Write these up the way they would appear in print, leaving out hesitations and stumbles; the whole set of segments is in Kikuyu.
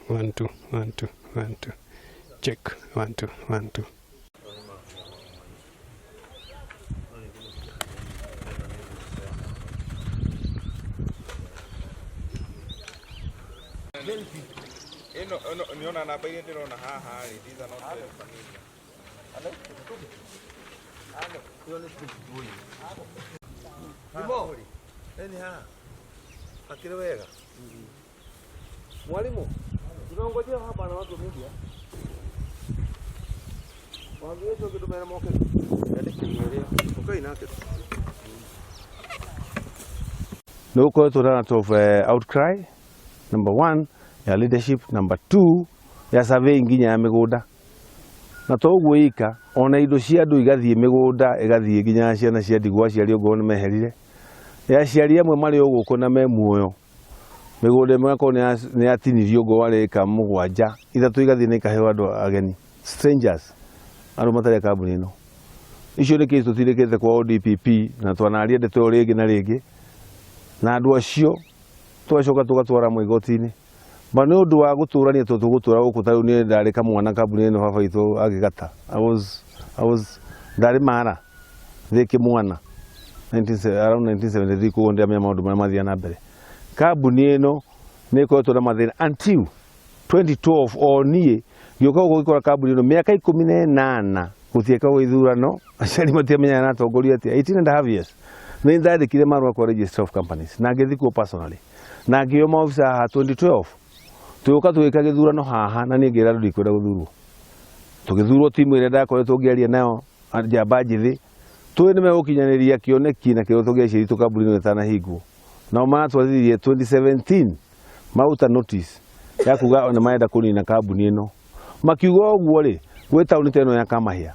1 2 1 2 1 2 check 1 2 1 2. Ĩno ĩno nĩona namba iria ndĩrona haha rĩ, these are not very familiar. Akiri wega mwalimu, tunaongojea hapa na watu wa media waambie hicho kitu mera moke ukai nake. Nä gå koretwo na lot of outcry, number one ya leadership, number two ya survey nginya ya mĩgũnda, na to ũguo ika ona indo cia andũ igathiĩ mĩgũnda ĩgathiĩ nginya ciana cia ndigwa, aciari ongorwo nĩ meherire, ya aciari amwe marĩ o gũkũ na me muoyo, mĩgũnda ĩmwe ĩgakorwo nĩ yatinirio ongorwo warĩ ĩka 7, 3 igathiĩ na ikaheo andũ ageni, strangers, andũ matarĩ a kambuni ĩno. Icio nĩ case tũtindĩkĩte kwa ODPP na twanaria ndeto ĩyo rĩngĩ na rĩngĩ na andũ acio tũgacoka tũgatwara igoti-inĩ, ma nĩ ũndũ wa gũtũrania tondũ tũgũtũra gũkũ. Ta rĩu niĩ ndarĩ kamwana kambuni ĩno baba witũ agĩgata, I was ndarĩ mara ndĩ kĩmwana around 1973, koguo ndĩramenya maũndũ marĩa mathiaga na mbere. Kambuni ĩno nĩ ĩkoretwo na mathĩna until 2012. O niĩ ngĩũka gũkũ ngĩkora kambuni ĩno mĩaka 18 gũtiekagwo ithurano, aciari matiamenyaga na atongoria atĩa. 18 and a half years. Nĩ ndandĩkire marũa kwa Registrar of Companies na ngĩthiĩ kuo personally na ngĩo maofisa haha. 2012 tũgĩũka tũgĩka gĩthurano haha na niĩ ngĩra andũ ndikwenda gũthurwo. Tũgĩthurwo timu ĩrĩa ndakoretwo ngĩaria nayo, njamba njĩthĩ, tũĩ nĩ megũkinyanĩria kĩoneki na kĩroto gĩa aciari kambuni ĩno ĩtanahingwo. Nao maratwarithirie 2017 maruta notice ya kuga nĩ marenda kũnina kambuni ĩno. Makiuga ũguo rĩ, gwĩ taũni ta ĩno ya Kamahĩa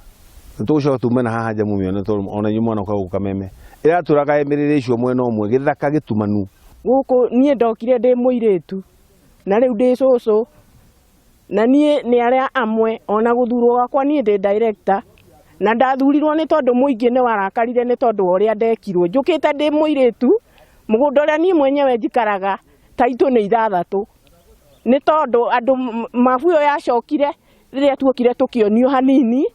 nĩ tũgũcoka tume na haha nja mũmĩone, tondũ ona inyuĩ mwana ũka gũkũ Kameme ĩratũraga ĩmĩrĩrĩ mwena ũmwe gĩthaka gĩtumanu. Gũkũ niĩ ndokire ndĩ mũirĩtu na rĩu ndĩ cũcũ, na niĩ nĩ arĩa amwe ona gũthurwo gwakwa niĩ ndĩ director, na ndathurirwo nĩ tondũ mũingĩ nĩ warakarire nĩ tondũ wa ũrĩa ndekirwo njũkĩte ndĩ mũirĩtu. Mũgũnda ũrĩa niĩ mwenyewe njikaraga taitũ nĩ 6, nĩ tondũ andũ mabu ĩyo yacokire rĩrĩa tuokire tũkĩonio hanini,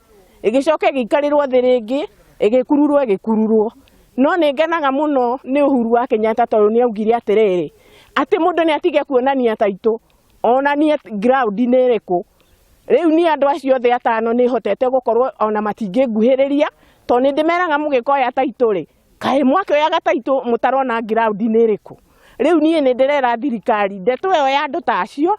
ĩgĩcoka ĩgĩikarĩrwo thĩ rĩngĩ, ĩgĩkururwo ĩgĩkururwo. No nĩ ngenaga mũno nĩ Uhuru wa Kenyatta, tondũ nĩ augire atĩrĩrĩ, atĩ mũndũ nĩ atige kuonania taitũ, onanie ground nĩ ĩrĩkũ. Rĩu niĩ andũ acio othe atano nĩ hotete gũkorwo ona matingĩnguhĩrĩria, tondũ nĩ ndĩmeraga mũgĩkoya taitũ rĩ, kaĩ mwakĩoyaga taitũ mũtarona ground nĩ ĩrĩkũ? Rĩu niĩ nĩ ndĩrera thirikari ndeto ĩyo ya andũ ta acio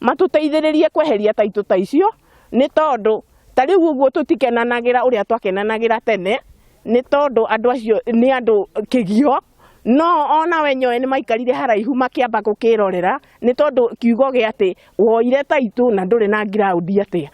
matũteithĩrĩrie kweheria taitũ ta icio, nĩ tondũ ta rĩu ũguo tũtikenanagĩra ũrĩa twakenanagĩra tene, nĩ tondũ andũ acio nĩ andũ kĩgio. No ona wenyewe nĩ maikarire haraihu makĩamba gũkĩrorera, nĩ tondũ kiugo gĩa atĩ woire taitũ na ndũrĩ na ground atĩa.